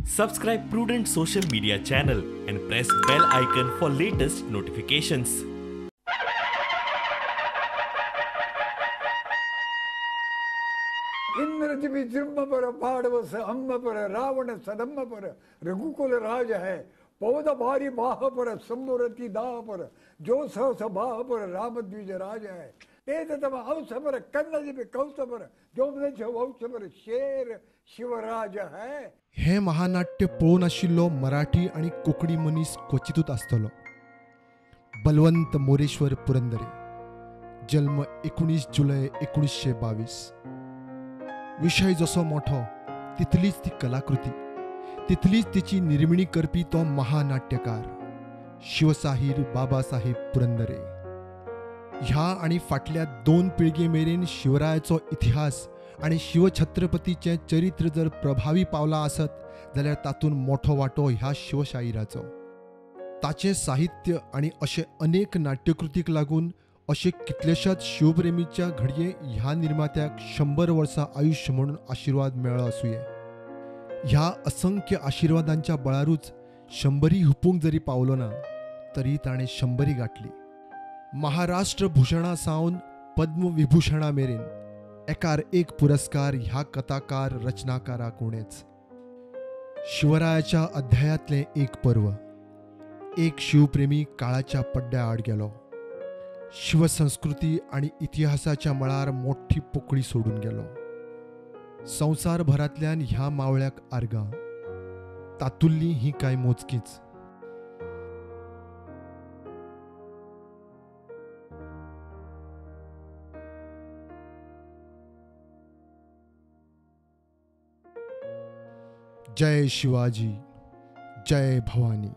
Subscribe Prudent Social Media channel and press bell icon for latest notifications. Indraji विजृंभ पाड़वस अम्म पर रावण सदम्म पर रघुकुल राज है पौध भारी बाह पर सम्मुरति दाह पर जो सहस बाह पर राम द्विज राज है तेज तम अंश पर कन्नजी कौश पर जो वंश पर शेर शिवराज है। हें महानाट्य पळोवन आशिल्लो मराठी आनी कोंकणी मनीस क्वचितूच आसतलो। बलवंत मोरेश्वर पुरंदरे, जल्म 19 जुलय 1922। विशय जसो मोठो तितलीच ती कलाकृती, तितलीच तिची निर्मिणी करपी तो महानाट्यकार शिवसाहीर बाबासाहेब पुरंदरे। ह्या आनी फाटल्या 2 पिळगे मेरेन शिवरायाचो इतिहास आनी शिवछत्रपतीचें चरित्र जर प्रभावी पावलां आसत जाल्यार तातूंत मोठो वांटो ह्या शिवशाहिराचो। ताचें साहित्य आनी अशे अनेक नाट्यकृतीक लागून अशे कितलेशाच शिवप्रेमीच्या घडये ह्या निर्मात्याक 100 वर्सां आयुश्य म्हणून आशिर्वाद मेळ्ळो आसुये। ह्या असंख्य आशिर्वादांच्या बळारूच 100 हुपूंक जरी पावलो ना तरी ताणें 100 गांठली। महाराष्ट्र भूषणा सावन पद्मविभूषणा मेरेन एकार एक पुरस्कार ह्या कथाकार रचनाकाराक उणेच। शिवरायाच्या अध्यायांतलें एक पर्व, एक शिवप्रेमी काळाच्या पड्ड्या आड गेलो। शिवसंस्कृती आनी इतिहासाच्या मळार मोठी पोकळी सोडून गेलो। संवसारभरांतल्यान ह्या मावळ्याक आर्गां, तातुल्लीं हीं कांय मोजकींच। जय शिवाजी, जय भवानी।